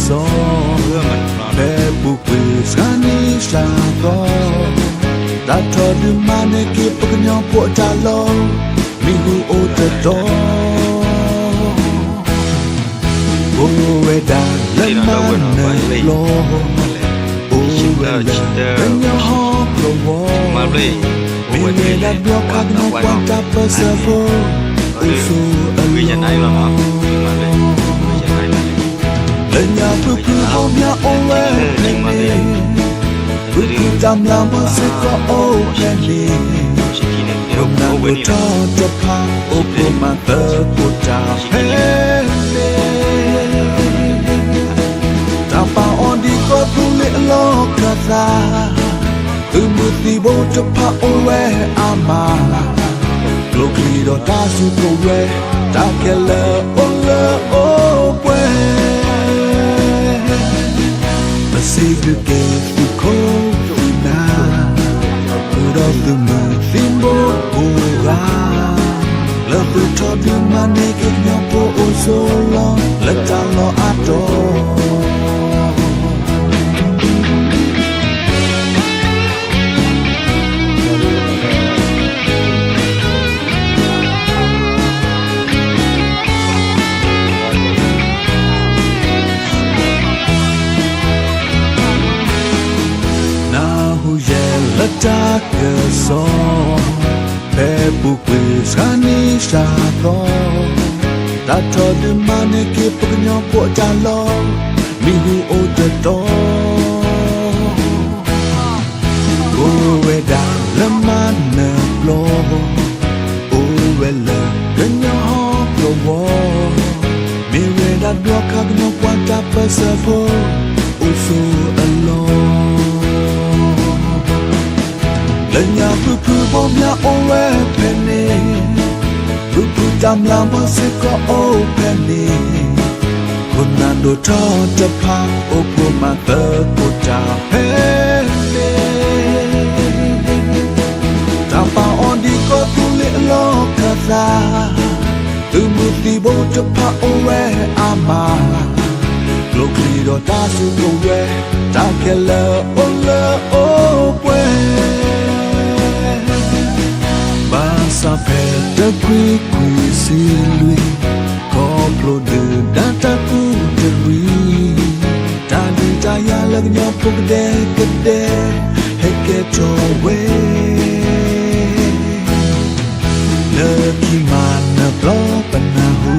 စီၤ, ဖဲပူၤကွံာ်စှၤနံၤစှၤသီ, တၢ်ထီဒုးမၤန့ၢ်က့ၤပကညီဖိအတၢ်လီၢ်, မံၤဟူးအိၣ်တတီၤ, အိၣ်ဝဲဒၣ်လၢမၤနၢၤပျီ, အိၣ်ဝဲလၢကညီဟီၣ်ကဝီၤ, မ့ၢ်ဝဲဒၣ်ဘျီခါကညီပှၤတၢ်ပၢၢ်ဆၢဖိ, အိၣ်ဆိးအလီၢ် လၢညါဖုဖုဘီမၠါအိၣ်ဝဲဖဲန့ၣ်, ဖုဖုတၢ်မျၢ်ဘီစ့ၢ်ကီးအိၣ်ဖဲန့ၣ်, ခိၣ်နၢ်ဒိၣ်ထီၣ်တဖၣ် အိၣ်ဖှိၣ်မၤသကိးတၢ်ဖဲန့ၣ်, တၢ်ပာ်အီၤဒ်ကီၢ်သူလ့ၤအလီၢ်ခၢၣ်သး, သုးမုၢ်သံၣ်ဘိတဖၣ်အိၣ်ဝဲအါမး, ကျိချံဒီးတၢ်စုကဝဲၤ, တၢ်ခဲလၢာ်အိၣ်လၢအိၣ်ပှဲၤ, ပစံးဘျုးက့ၤသုးခိၣ်သုးနၢ်, ဃုာ်ဒီးသုးမုၢ်သံၣ်ဘိကိးဂၤ, လၢသုးထီဒုးမၤန့ၢ်က့ၤကညီဖိအိၣ်ဆိးလီၢ် လၢတၢ်လီၢ်အါတီၤ နၢ်ဟူယဲလၢတၢ်ကစီၣ်, ဖဲပူၤကွံာ်စှၤနံၤစှၤသီ, တၢ်ထီဒုးမၤန့ၢ်က့ၤပကညီဖိအတၢ်လီၢ်, မံၤဟူးအိၣ်တတီၤ အိၣ်ဝဲဒၣ်လၢမၤနၢၤပျီ, အိၣ်ဝဲလၢကညီဟီၣ်ကဝီၤ, မ့ၢ်ဝဲဒၣ်ဘျီခါကညီပှၤတၢ်ပၢၢ်ဆၢဖိ, အိၣ်ဆိးအလီၢ် လၢညါဖုဖုဘီမၠါအိၣ်ဝဲဖဲန့ၣ်, ဖုဖုတၢ်မျၢ်ဘီစ့ၢ်ကီးအိၣ်ဖဲန့ၣ်, ခိၣ်နၢ်ဒိၣ်ထီၣ်တဖၣ် အိၣ်ဖှိၣ်မၤသကိးတၢ်ဖဲန့ၣ်, တၢ်ပာ်အီၤဒ်ကီၢ်သူလ့ၤအလီၢ်ခၢၣ်သး, သုးမုၢ်သံၣ်ဘိတဖၣ်အိၣ်ဝဲအါမး, ကျိချံဒီးတၢ်စုကဝဲၤ, တၢ်ခဲလၢာ်အိၣ်လၢအိၣ်ပှဲၤ, ဘၣ်ဆၣ်ဖဲတခွံခွံဆံလွံၢ်, ခီဖျိဒုၣ်ဒါတၢ်ကူၣ်တရံး, တၢ်ဒုးတၢ်ယၤလၢကညီဖိကဒဲကဒဲ, ဟဲကဲထီၣ်ဝဲ လၢခံမၤနၢၤပျီပနၢ်ဟူ,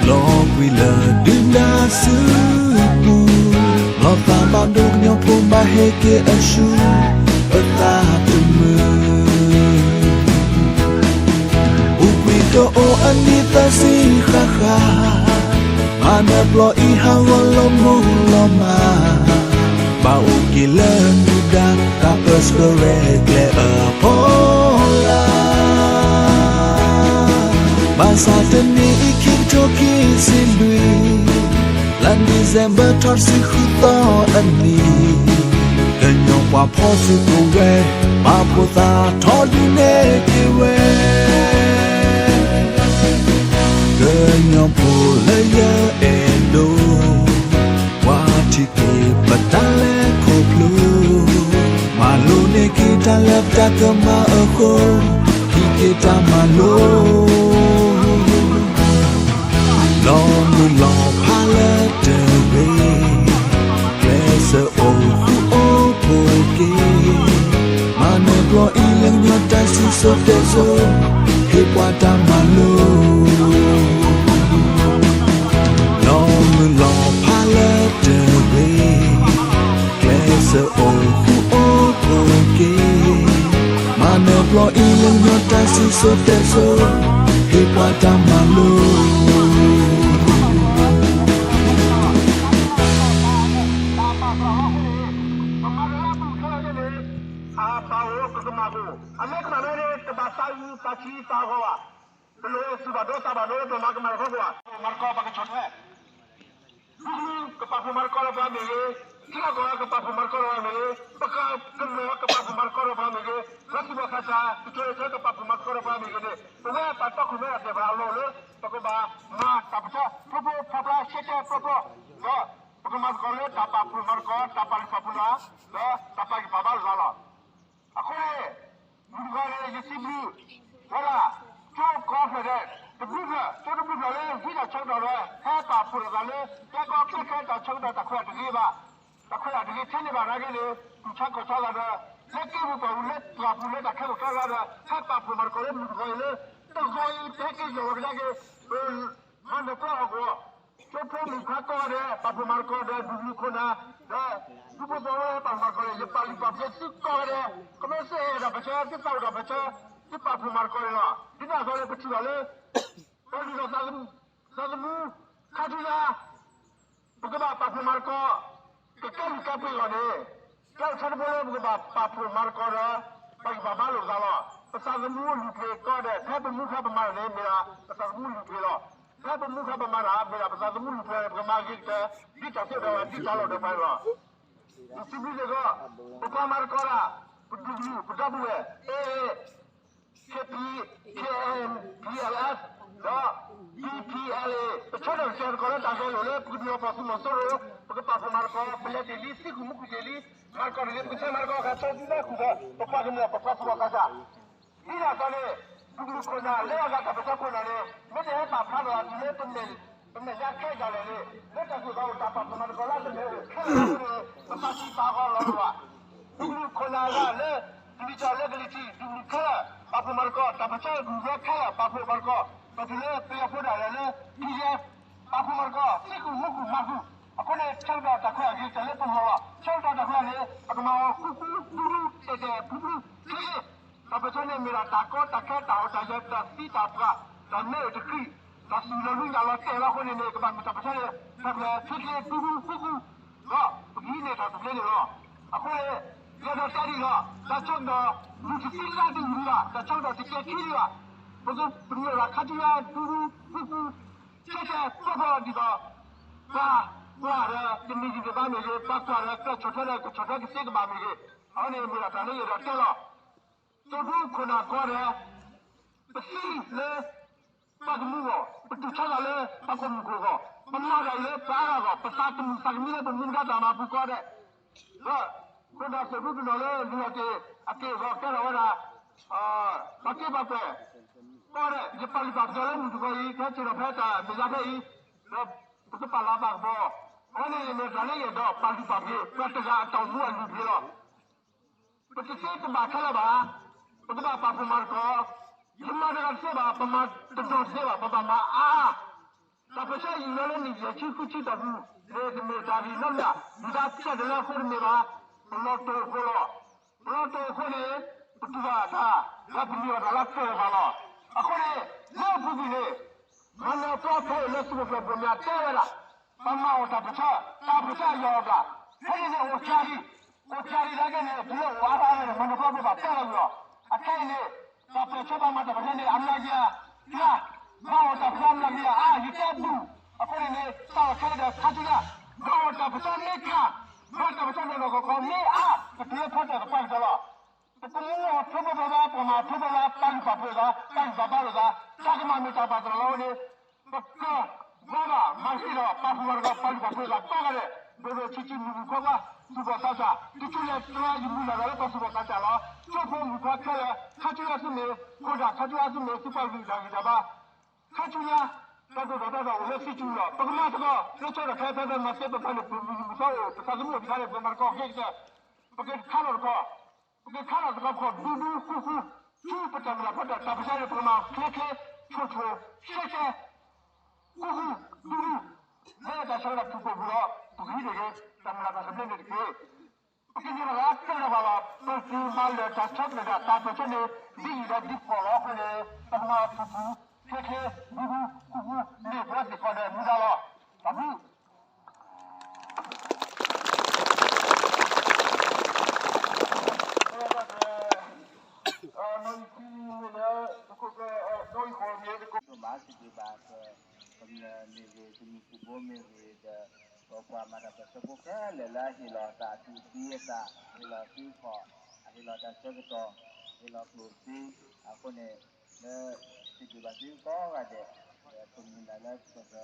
လီၤကွံာ်လၢဒုၣ်ဒါစုပူၤ, လီၤသးဘၣ်ဒိကညီဖိဘၣ်ဟ့ၣ်က့ၤအဆူၣ်, ပသးတမုာ် ပူၤကွံာ်တအိၣ်အနံၣ်သၢဆံဃၣ်ဃၣ်, မၤနၢၤပျီအံၤဟးဂီၤလီၤမူလီၤမၢ်, ဘၣ်အိၣ်က့ၤလၢဒုၣ်ဒါတၢ်ပၢဆှၢရဲၣ်ကျဲၤအဖီလာ်, ဘၣ်ဆၣ်တနံၤအံၤခံကထိခံဆံလွံၢ်, လါဒံၣ်စဲဘၢၣ်ထီၣ်တဆံဃုသီအနံၤ, ကညီပှၤဖီၣ်စုကဝဲၤ, ပာ်ဖှိၣ်သးထီဒုးနဲၣ်က့ၤဝဲ ကညီဖိလၢယအဲၣ်ဒိး, ပှၤထံၣ်က့ၤပတၢ်လဲၤခီဖျိ, မၤလိန့ၢ်က့ၤတၢ်လၢပတၢ်ကမၣ်အဃိ, ဟံးက့ၤတၢ်မၤလိ လီၤမုၢ်လီၤဖးလၢတဂ့ၤ, ကျဲးစၢးအိၣ်ဃူအိၣ်ဖိးက့ၤ, မၤနၢၤပျီအံၤလၢကညီတၢ်စံၣ်စိၤတဲစိၤ, ဟ့ၣ်ပှၤတၢ်မၤလိ လီၤမုၢ်လီၤဖးလၢတဂ့ၤ, ကျဲးစၢးအိၣ်ဃူအိၣ်ဖိးက့ၤ, မၤနၢၤပျီအံၤလၢကညီတၢ်စံၣ်စိၤတဲစိၤ, ဟ့ၣ်ပှၤတၢ်မၤလိ ပမၤတၢ်လၢအပူၤခဲလၢာ်န့ၣ်, အပာ်ဝဲကကမၣ်ဘိ, အမ့ၢ်ကမၣ်ဝဲန့ၣ် တဘၣ်သးအုးသးဆံးသးဂီၤဘၣ်. ပလိၣ်ဝဲစူၢ်ဘၣ်ဒိသးဘၣ်ဒိ ပမၤကမၣ်တခီကွၢ်, မၤတကီပကဆီၣ်ထွဲ ကပာ်ဖှိၣ်မၤတကီလၢပှၤမ့ၢ်ဂ့ၤ, ထံလီၢ်ကီၢ်ကပာ်ဖှိၣ်မၤတကီလၢပှၤမ့ၢ်ဂ့ၤ, ပကမျၢၢ်ကပာ်ဖှိၣ်မၤတကီလၢပှၤမ့ၢ်ဂ့ၤ, လၢသူၣ်ဘီၣ်သးစၢ် ကစၢ်ယွၤကပာ်ဖှိၣ်မၤတကီလၢပှၤမ့ၢ်ဂ့ၤန့ၣ်, ပဝဲပာ်တီခိၣ်မဲအဒဲးဘၣ်အလီၢ်လၢ ပကဘၣ်မၤတၢ်ပၢဆှၢ ဖျိဖျိဖျါဖျါ ရှဲရှဲပျီပျီ ဒီးပကမၤသကိးလၢတၢ်ပာ်ဖှိၣ်မၤသကိး တၢ်ပာ်လုၢ်ပာ်ပှ့ၤလၢ် ဒီးတၢ်ပာ်ဂံၢ်ပာ်ဘါလိာ်သးလီၤ. အဃိန့ၣ် မုၢ်တဂီၤန့ၣ် ယစံးဘျုးဝဲဒၣ် ကၠိကိးဖျၢၣ်ဒဲး တဘျုးဖျၢၣ် ကၠိတဘျုးဖျၢၣ်လၢ ဟံးတၢ်ဆၢကတီၢ်ဒီး ဟဲပာ်ဖှိၣ်လိာ်သးလၢ ကဲကီခဲခဲတၢ်ဆၢကတီၢ် တၢ်ခွဲးတၢ်ယာ်တဂ့ၤဘၣ်, တၢ်ခွဲးတၢ်ယာ်တဂ့ၤထဲန့ၣ်ဘၣ်နာ်က့န့ၣ် တူၢ်ဆါခီၣ်ဆါသးဒီး လၢက့ပူၤပှၢ်ပူၤလၢပှၢ်ပူၤလၢတၢ်ခဲလၢာ်ခဲဆ့ဒီး ဟဲပာ်ဖှိၣ်မၤသကိးလၢမုၢ်တဂီၤအံၤလၢ တဂီၤအံၤ ပဟဲက့ၤယီၢ်လီၤကဒါက့ၤ ပမၤနၢၤပှၤဟီၣ်ကဝီၤ ကၠိဖိမုၣ်ခွါကိးဂၤဒဲး ပာ်ဖှိၣ်မၤသကိးဒီး ဒူၣ်မုၢ်ခိၣ်နၢ် ဒီး ဒူဖိသဝီပာ်ဖှိၣ်မၤသကိးဒီး ယပာ်လုၢ်ပာ်ပှ့ၤသုကိးဂၤဒဲး ကမ့ၢ်စ့ၢ်ကီးတၢ်ပၢၢ်ဆၢ သုသးအိၣ်တၢ်ပၢၢ်ဆၢ သုပာ်ဖှိၣ်မၤသကိးန့ၣ်လီၤ. ဒ်န့ၣ်အသိးန့ၣ် ပထံၣ်ဘၣ်လၢ ပှၤလုၢ်ထီၣ်သးသမူ ခါဆူညါ ပကဘၣ်ပာ်ဖှိၣ်မၤသကိး ကကဲလုၢ်ကဲပှ့ၤအဂီၢ်န့ၣ် ကဲထီၣ်ထီဘိလၢပကဘၣ်ပာ်ဖှိၣ်မၤသကိးဒီး ပာ်ဂံၢ်ပာ်ဘါလိာ်ပသးလီၤ. ပသးသမူလုၢ်ပှ့ၤကိးဂၤဒဲး ဖဲပမူဃါပမၤတၢ်န့ၣ် မ့ၢ်ဒၣ်ပသးသမူလုၢ်ပှ့ၤလီၤ. ဖဲပမူဃါပမၤတၢ် မ့ၢ်ဒၣ်ပသးသမူလုၢ်ပှ့ၤန့ၣ် ပကမၤဂ့ၤကတၢၢ် ဒ်တၢ်သိၣ်တၢ်သီ ဒ်တၢ်လီၢ်တၢ်ပှၤန့ၣ်လီၤ. ယစံးဘျုးစ့ၢ်ကီး ပပှၤမၤသကိးတၢ် ပဒူၣ်ပဒူၣ် ပဒီပုၢ်ဝဲၢ် AA, KPA, KNPLF ဒီး BPLA ပဆၢထၢၣ်ကစဲးသကိးလၢတၢ်ဂဲၤလိာ်လၢ ပကဒုးအီၤပှၤသုးမီၤစိရိၤ ပကပာ်ဖှိၣ်မၤသကိး ပလဲၤတ့ၢ်လံ သံကွံာ်မူကွံာ်တ့ၢ်လံ မၤသကိးတ့ၢ်လံ ပကဆဲးမၤသကိးဃာ်ဆၢသံသးဃုာ်ဒီး ပပှၤကမျၢၢ်ပပှၤသူၣ်ဘီၣ်သးစၢ် ဒ်န့ၣ်အသိးန့ၣ် ဒူၣ်မုၢ်ခိၣ်နၢ်လၢအဂၤတၢ်ပၢၢ်ဆၢခိၣ်နၢ်န့ၣ် မ့ၢ်တဟဲပာ်ဖျါထီၣ်အီၤတုၤလၢ ပမဲာ်ညါခဲအံၤဒၣ်လဲာ်န့ၣ် လၢတၢ်သူၣ်အိၣ်သးအိၣ်တၢ်ပာ်ဖှိၣ်မၤသကိးလၢအမဲာ်အိၣ်ခဲလၢာ်အဃိန့ၣ် ပပာ်တံၢ်ပာ်ဂီၤလီၤလီၤဘၣ်. ဒူၣ်မုၢ်ခိၣ်နၢ်အဂၤလၢ ကလံၤကၠီၣ်လၢကလံၤထံး ဒူၣ်မုၢ်ခဲလၢာ် ပာ်ဖှိၣ်မၤသကိး တၢ်ပၢၢ်ဆၢဒူၣ်ဝဲခဲလၢာ် ပာ်ဖှိၣ်မၤသကိး ပတုၤလၢပယီၤဖိဒၣ်လဲာ်လၢ PDF ပာ်ဖှိၣ်မၤသကိး သံကွံာ်မူကွံာ်မၤကွံာ် အဃိန့ၣ် ဆၢကတီၢ်တၢ်ခွဲးအဂ့ၤကတၢၢ်လၢပဂီၢ်လီၤ. ဆၢကတီၢ်တၢ်ခွဲးန့ၣ် ပကမၤအီၤဃူဃူဒူဒူတဲာ်တဲာ်ဖျုဖျုချ့ချ့ တၢ်ပၢၢ်ဆၢန့ၣ်မ့ၢ်ဒၣ်တၢ်ကီတၢ်ခဲတၢ်အီၣ်တၢ်ယၢၤတၢ်သံတၢ်ပှၢ် တၢ်မဲအတဃံ တၢ်သူၣ်လီၤလူညၣ်လီၤတဲာ်လီၤအဃိန့ၣ်န့ၣ် ကဘၣ်မ့ၢ်တၢ်ပၢၢ်ဆၢန့ၣ် ဖျဲၣ်ဖျဲၣ်ချ့ချ့ဒူဒူဃူဃူ ဒီးပကဟံးန့ၢ်တၢ်သဘျ့န့ၣ်လီၤ. အဃိန့ၣ် ယအဲၣ်ဒိးတဲဒ်အံၤလီၤ. တၢ်ဆၢကတီၢ် မုၢ်တသံလါတဂုၤဘၣ်, တၢ်ဆၢကတီၢ်တကဲခံဒံးဘၣ်. ပကပညိၣ်ဒၣ်ခါဆူညါဒူဒူဃူဃူ ဆဲးဆဲးဖျီဖျီဒ်သိး ပှၤကွၢ်ဒီးတမ့ၢ်ဂံၢ်တဘါမ့ၢ်ဂ့ၤ, ပှၤကွၢ်ဒီးကဆီၣ်ထွဲဒီးကဆီၣ်ထွဲကသ့ကဘၣ်မ့ၢ်ဂ့ၤ, အဝဲန့ၣ်မ့ၢ်ဒၣ်တၢ်လၢယအဲၣ်ဒိးတဲလီၤ. ကၠိဖိခိၣ်နၢ်ကိးဂၤဒဲး ပသံလၢ ပှၤကမူအဂီၢ်, ပတူၢ်ဆါသးလၢပှၤကမူခိၣ်အဂီၢ်, ပမၤတၢ်အံၤလၢပှၤအါဂၤအဂီၢ်, ပသးကမူသးကမံလၢပမူဒါတၢ်မၤပူၤကိးဂၤဒဲး, ဒီး ခိၣ်နၢ်သုးဒူတနီၤလၢ လံာ်အီၤတ့ၢ် အက့ၢ်အဂီၤကဲထီၣ်ဝဲဒၣ် ပှၤက့ပှၤကွဲၤ ကိးဂၤဒဲး, ယပာ်လုၢ်ပာ်ပှ့ၤလၢမုၢ်တဂီၤအံၤ ကဟဲက့ၤထီၣ်ဖဲတၢ်မဲာ်ညါဖဲအံၤ, ဒီးပကပာ်လၤပာ်ကပီၤ, အဝဲန့ၣ်မ့ၢ်တၢ်လၢယအဲၣ်ဒိးပာ်လုၢ်ပာ်ပှ့ၤ ပှၤတဂၤအတၢ်အိၣ်မူအလုၢ်အပှ့ၤလီၤ. ပတသ့တဘၣ်ခဲလၢာ်ဘၣ်. ပကဘၣ်ပာ်ဖှိၣ်မၤသကိး, ယမၤတဂၤတသ့ဘၣ်, ပမၤတနီၤတသ့ဘၣ်, ပဘၣ်မၤအါအါ. တၢ်ပၢၢ်ဆၢယံာ်လီၤလၢနံၣ်ယဲၢ်ဆံဃုဆံတီၢ်ပူၤ, မ့ၢ်တမ့ၢ်တၢ်ဂ့ၤနီတမံၤဘၣ်, မ့ၢ်တၢ်ပျဲတလၢအဃိတမ့ၢ်ဘၣ်, ပလီၤတိာ်အဃိလီၤ. ပလီၤတိာ်အဃိန့ၣ် ပတူၢ်ဘၣ်တၢ်လၢပှဲၤဘၣ်လီၤ. အဃိန့ၣ် လၢအပူၤကွံာ်န့ၣ် မၤနၢၤပှၤဖဲအံၤလၢသုးခိၣ်ကျၢၢ်ဘိၣ်မၠးတဲဝဲဒၣ်, ပမၤအီၣ်တၢ်ပၢၢ်ဆၢ, တၢ်ပၢၢ်ဆၢအယီၢ်အဘျၣ်, ဖဲန့ၣ်န့ၣ်အိၣ်ကၢ်လံ, အိၣ်ကၢ်လံနာ်က့န့ၣ် တုၤလၢအိၣ်အါထီၣ်န့ၣ် မၤနၢၤပှၤဘၣ်တဲလီၤဝံၤလီၤ. အခဲအံၤန့ၣ် တၢ်ပၢၢ်ဆၢပှၤမၤတၢ်ပၢၢ်ဆၢန့ၣ် အမျးကယၤ, မၤအီၣ်တၢ်ပၢၢ်ဆၢအမျးကယၤအါ ယတဲဘူး, အဃိန့ၣ်န့ၣ် တၢ်အိၣ်ခဲလၢာ်ဒီးခါဆူညါ, မၤအီၣ်တၢ်ပၢၢ်ဆၢမ့ၢ်ကၢ်, မၤတၢ်ပၢၢ်ဆၢနီၢ်နီၢ်ကီၢ်ကီၢ်မ့ၢ်အါ, ပတုၤလၢဖီတၢၣ်ကပၤကတၢၢ်လီၤ. ပကမၤအီၤထိဘိဘိဘၣ်, ပမၤအီၤထိဘိဘိဘၣ်, ပာ်လုၢ်ပာ်ပှ့ၤသး, ပာ်လုၢ်ပာ်ပှ့ၤလိာ်သး, တၢ်ကမၣ်မ့ၢ်တၢ်ဘၣ်သရၣ်လီၤန့ၣ်, ပကဘၣ်မၤဂ့ၤဒီး ပာ်ဖှိၣ်မၤသကိး ပာ်လုၢ်ပာ်ပှ့ၤသးကိးဂၤဒဲး, ဒိၣ်ဒိၣ်ဆံးဆံး မုၢ်မုၢ်ခွါခွါ, သူၣ်ဘီၣ်သးစၢ်, တချုးလဲၤတြီယမုၢ်လၢ်သးလၢပှၤသူၣ်ဘီၣ်သးစၢ်လီၤ. ကၠိဖိမုၣ်ခွါခဲလၢာ်, ခါဆူညါသုမ့ၢ်ခိၣ်ဒၣ်, ခါဆူညါသုမ့ၢ်သုပှၤလုၢ်တၢ်ဂံၢ်တၢ်ဘါ, ခါဆူညါ တၢ်သိၣ်တၢ်သီအိၣ်လၢသုစုပူၤလီၤ. ပကမၤသကိးလၢကၠီဒီးခဲဖဲဖဲမၤသ့ပဖးန့ၣ် ပမုၢ်မုၢ်သီအိၣ် ပသးသမူအိၣ်တခါန့ၣ် ပမၤသကိးခဲကတၢၢ်, ပကခါထီၣ်သကိး ပကခါထီၣ်သကိးဖီၣ်ဒူဒူဃူဃူ, ဆူပတၢ်မုၢ်လၢ်ဖီတၢၣ် တၢ်ပၢၢ်ဆၢန့ၣ် ပကမၤချ့ချ့, ဆိၣ်ဆိၣ်, ဆှဲဆှဲ, ဃူဃူ, ဒူဒူ, လၢတၢ်ဆၢကတီၢ်ဖုၣ်ကိာ်ပူၤဒီး ပကဟံးန့ၢ်က့ၤ တၢ်မုၢ်လၢ်တၢ်သဘျ့န့ၣ်တက့ၢ်. ပကန့ၢ်ဘၣ်လၢအကဲထီၣ်ဘၣ်လီၤ. ပကမၤလၢာ်တၢ်ဆၢကတီၢ်ဒီး တၢ်ပၢၢ်ဆၢန့ၣ် ဒ်အံၤဒီးဒ်ကီၢ်လီၤအဃိန့ၣ် ပကမၤဖုၣ်ဖုၣ်, ချ့ချ့, ဒူဒူ, ဃူဃူ, န့ၢ်ပဝဲသ့ၣ်ကီးဒီးမူဒါလီၤ. တၢ်ဘျုး ဘၣ်စံးဘၣ်က ကမျၢၢ်မ့ၢ်ဂ့ၤ, ကမံၤသဘိမ့ၢ်ဂ့ၤဒီး ပပှၤမၤတၢ်ပၢၢ်ဆၢဖိခဲလၢာ်လၢအဟ့ၣ်လီၤတၢ်အသူၣ်သံအသး, ဟ့ၣ်လီၤသုဖီၣ်, အဟ့ၣ်လီၤတၢ်ဆၢကတီၢ်, ဟ့ၣ်လီၤကျိၣ်စ့, အဃိန့ၣ် လၢစံးဘျုးဘၣ်သုကိးဂၤဒဲး, ဒီးပမုၢ်လၢ်လၢပက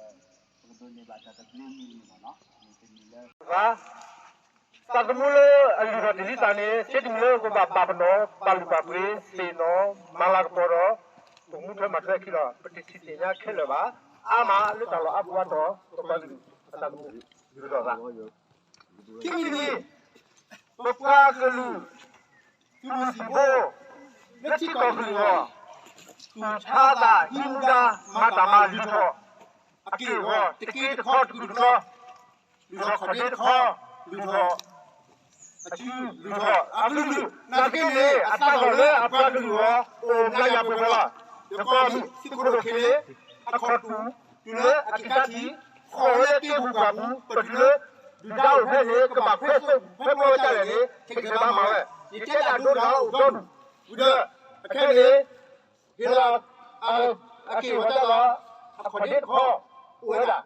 ပကဒိးန့ၢ်ဘၣ်တၢ်သဘျ့မုၢ်နံၤမ့ၢ်နီၤ, မ့ၢ်တနံၤလၢ သးသမူလၢအလုၢ်ထီၣ်တ့ၢ်လံသးန့ၣ် ဆ့တမံၤလၢကဘၣ်ပာ်ပနီၣ် ပာ်လုၢ်ပာ်ပှ့ၤ သ့ၣ်နီၣ် မၤလၤကပီၤဒီး ပမူထွဲမၤထွဲအခံဒီး ပတထံၣ်သ့ၣ်ညါခဲလၢာ်ဘၣ်. အါမးလၢတၢ်လီၢ်အါပူၤအါတီၤ ပပှၤကလုာ်အတၢ်ကမူၣ် ဒုးထီၣ်သး ခံမံၤတမံၤ ပပှၤကလုာ် သုးမုၢ်သံၣ်ဘိ လၢထံကီၢ်ကလုာ်အဂီၢ် သူၣ်ထါသးဟံးမူဒါ မၤတၢ်မၤလုၢ်ထီၣ် အက့ၢ်အဂီၤ တက့တခီတကုာ်တကျီ လုၢ်ထီၣ်ခီၣ်ဒ့တခီ လုၢ်ထီၣ် အစု လုၢ်ထီၣ်အကလုာ်ကလုာ် နာ်သက့န့ၣ် အသးလီၢ်လၢအပှၤကလုာ်အဂီၢ် အိၣ်နါယၤပှဲၤပှဲၤလီၤ. ယကီၢ်မ့ၢ်သုးခိၣ်ဒိၣ်ခ့လ့ အခီၣ်တူာ် တုၤလၢအက့ၤကါထံး ဃီၣ်ဝဲလၢက့ပူၤပှၢ်ပူၤ ပတုၤလၢ ဒုၣ်ဒါအိၣ်ဖဲန့ၣ် ကဘၣ်ခွဲးစိာ်ဖဲပဝဲဒၣ်လဲၣ်န့ၣ် ဟ့ၣ်က့ၤဘၣ်မၤဝဲ ယတဲဒၣ်ဒိတၢ်အိၣ်ဒီဒူၣ် ဝံၤဒီး အခဲန့ၣ် ဟ့ၣ်လီၤ အက့ၢ်အဂီၤတၢ်လီၢ် အခီၣ်ဒ့တခီ အိၣ်ဝဲဒၣ်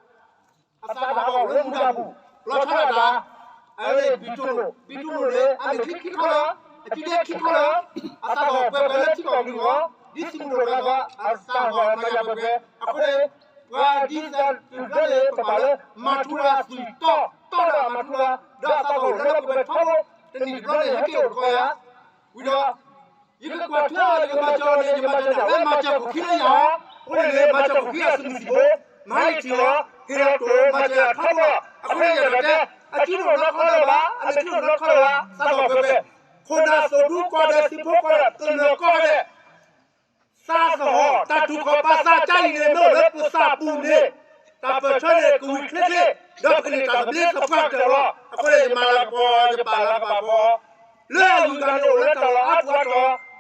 အသးတၢ်ဟးဂီၤလၢမူဒါပူၤ လီၤဆီဒၣ်တၢ် အဝဲန့ၣ်ဘံၣ်တိၣ်လိၣ် ဘံၣ်တိၣ်လိၣ်န့ၣ် အမ့ၢ်ချံခံခီလီၤ အစုဒ့ခံခီလီၤ အသးဟးဂီၤပှဲၤပှဲၤလၢထံကီၢ်ကလုာ်အဂီၢ် ဒ်သုးမုၢ်ဒိၣ်တဂၤအသိး အသးဟးဂီၤနါယၤပှဲၤပှဲၤ အဃိန့ၣ် ပှၤဒ်သုးဒၢန့ၣ် ပပာ်လၢ မၤထူရၤသုးတီ တီဒီးအမၤထူရၤ ဒီးအသးဟးဂီၤလၢပကပၤထီဘိ တနံၣ်တဘျီန့ၣ် ဟဲက့ၤအိၣ်တခီယၤ ဝံၤဒီး ယကကွၢ်ထွဲအီၤ ယကမၤစၢၤအီၤန့ၣ် ယမၤစၢၤဒၣ်ဝဲမၤစၢၤခိၣ်ခံလၢယၤဟီ အဃိန့ၣ်န့ၣ် မၤစၢၤခိၣ်ခံအသုးမုၢ်သံၣ်ဘိ မၤဟ့ၣ်ထံၣ်လီၤ ဟ့ၣ်လီၤတိၢ် မၤစၢၤယၤထီဘိလီၤ. အဃိန့ၣ် ယအဲၣ်ဒိးတဲ အစုတအိၣ်နီတခီလၢၤဘၣ် အမ့ၢ်စုတအိၣ်နီတခီလၢၤဘၣ် သးလီၢ်ပှဲၤပှဲၤ ခိၣ်နၢ်သိၣ်ဒူကိးဂၤဒဲး သုးဖိကိးဂၤဒဲး တနီၤကိးဂၤဒဲး သးသဟီၣ် တၢ်တူၢ်ခီၣ်ပာ်သးကါအံၤန့ၣ် မ့ၢ်အိၣ်လၢပသးပူၤန့ၣ် တၢ်ပၢၢ်ဆၢန့ၣ် ကဝံၤချ့ချ့ ဒီးပကန့ၢ်တၢ်သဘျ့သပှၢ်ကတၢၢ်လီၤ. အဃိန့ၣ် ယမၤလၤကပီၤ ယပာ်လၤကပီၤ လၢအဂုၤအဂၤန့ၣ်အိၣ်လၢတၢ်လီၢ်အါပူၤအါတီၤ ပသ့ၣ်နီၣ် ပပာ်ပနီၣ်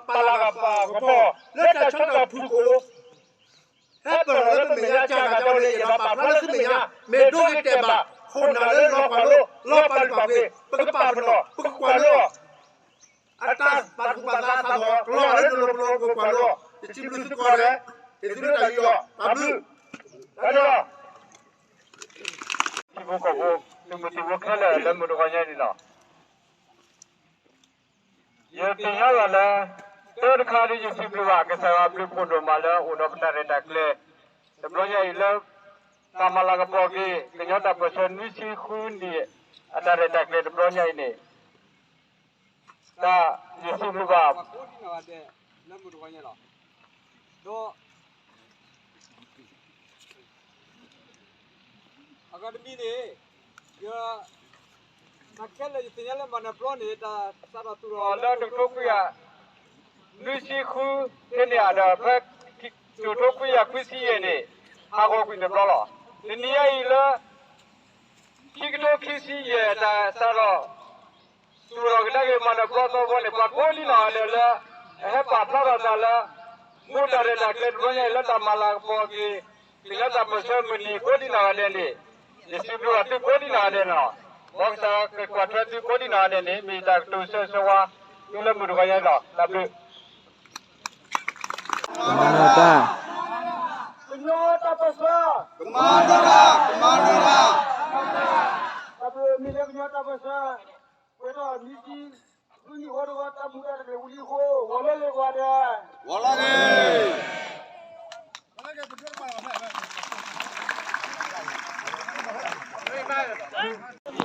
ပာ်လၤကပီၤ လၢတၢ်ဆၢကတီၢ်ဖုၣ်ကိာ် ဟဲပၢၢ်လီၤလၢပမဲာ်ညါ ကၢ်ဂၤကၢ်ဝဲန့ၣ် ယအဲၣ်ဒိးပာ်ဖျါလၢသုမဲာ်ညါ မ့ၢ်ဒိဂ့ၤတဲာ်ဘၣ် ခိၣ်နၢ်လၢလီၤပှၤလိ လီၤပှၤလုၢ်ပှၤပှ့ၤ ပကပာ်ပနီၣ် ပကကွၢ်လၢအီၤ အတၢ်ပာ်သူၣ်ပာ်သးအသးလီၤ ကလီၤဂာ်လၢနလိၤပလိၤ ပကကွၢ်လၢအီၤ ယစံးဘျုးသုကိးဂၤဒဲး ယစံးဘျုးတၢ်ယူးယီၣ် တၢ်ဘျုး တၢ်ဒီး ထံဖိကီၢ်ဖိ သုးမုၢ်သံၣ်ဘိခဲလၢာ်လၢမုၢ်တဂီၤညါန့ၣ်လီၤ. ယသ့ၣ်ညါလီၤလၢ တၢ်တခါဒ်ယစံးဘျုးဘၣ် ကစၢ်ယွၤအဘျုးအဖှိၣ်ဒိၣ်မးလၢအိၣ်ဒီးပတၢ်ရဲၣ်တၢ်ကျဲၤ တဘျီညါအံၤလၢ တၢ်မၤလၤကပီၤက့ၤ ကညီတၢ်ပၢၢ်ဆၢနွံဆံဃုနံၣ် အတၢ်ရဲၣ်တၢ်ကျဲၤတဘျီညါအံၤန့ၣ် တၢ်ယစံးဘျုးဘၣ် ကိးဒံနီၢ်ဂၤဒဲး လၢမုၢ်တဂီၤညါလီၤ. ဒီး အဂၤတမံၤန့ၣ် ယ တၢ်ခဲလၢာ်ယသ့ၣ်ညါလၢမၤနၢၤဘျီန့ၣ် တၢ်စးထီၣ်သူၣ်ထီၣ်လၢတကထိခွံကယၤ နွံဆံဃု ဖဲန့ၣ်အဒီး ဖဲတကထိခွံကယၤခွံဆံယဲၢ်န့ၣ် ဟးဂီၤကွံာ်တဘျီလီၤ. တနံၤညါအံၤလၢ ခံကထိခံဆံယဲၢ် တၢ်စးထီၣ် သူၣ်ထီၣ်ကဒါက့ၤမၤနၢၤဘျီသီဘီန့ၣ် ပှၤကိးဒံနီၢ်ဂၤဒဲးလၢ အဟဲပာ်ဖျါထီၣ်သးလၢ မိၢ်တၢ်ရဲၣ်တၢ်ကျဲၤတဘျီညါအံၤလၢတၢ်မၤလၤကပီၤက့ၤ ကညီတၢ်ပၢၢ်ဆၢမုၢ်နံၤကိးဒံနီၢ်ဂၤဒဲးန့ၣ် ယစံးဘျုးဘၣ်သုကိးဒံနီၢ်ဂၤဒဲးလီၤ. မ်ကစၢ်ကကွၢ်ထွဲသုကိးဒံနီၢ်ဂၤဒဲးန့ၣ် မ့ၢ်တၢ်ကတိၤဆၢဂ့ၤဆၢဝါ သုလၢမုၢ်တဂီၤညါလီၤ. တၢ်ဘျုး ကမၤနၢၤတၢ် ကညီတၢ်ပၢၢ်ဆၢ ကမၤနၢၤတၢ် ကမၤနၢၤတၢ် တၢ်ဘျုးမ့ၢ်လၢကညီတၢ်ပၢၢ်ဆၢ ပှဲၤထီၣ်နွံဆံ ဃုနံၣ်ဃီတဝီ တၢ်မူးတၢ်တၢ်ကျဲၤဝံၤလံအဃိ ဂီၤလၢလၢဂီၤဒဲး ဂီၤလၢလၢ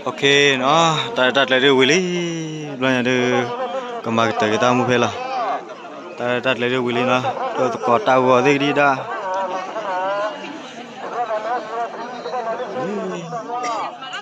OK နီၤ, တၢ်ရဲၣ်တၢ်ကျဲၤဒုးဝံၤလံ, ဘျီညါဒုး ကမၤကတၢၢ်က့ၤတၢ်အိၣ်မူဖဲလီၤ. တၢ်ရဲၣ်တၢ်ကျဲၤဒုးဝံၤလံနီၤ, ဒီးသကိးတၢ်ဂီၤသ့ၣ်ကဒံဒၣ်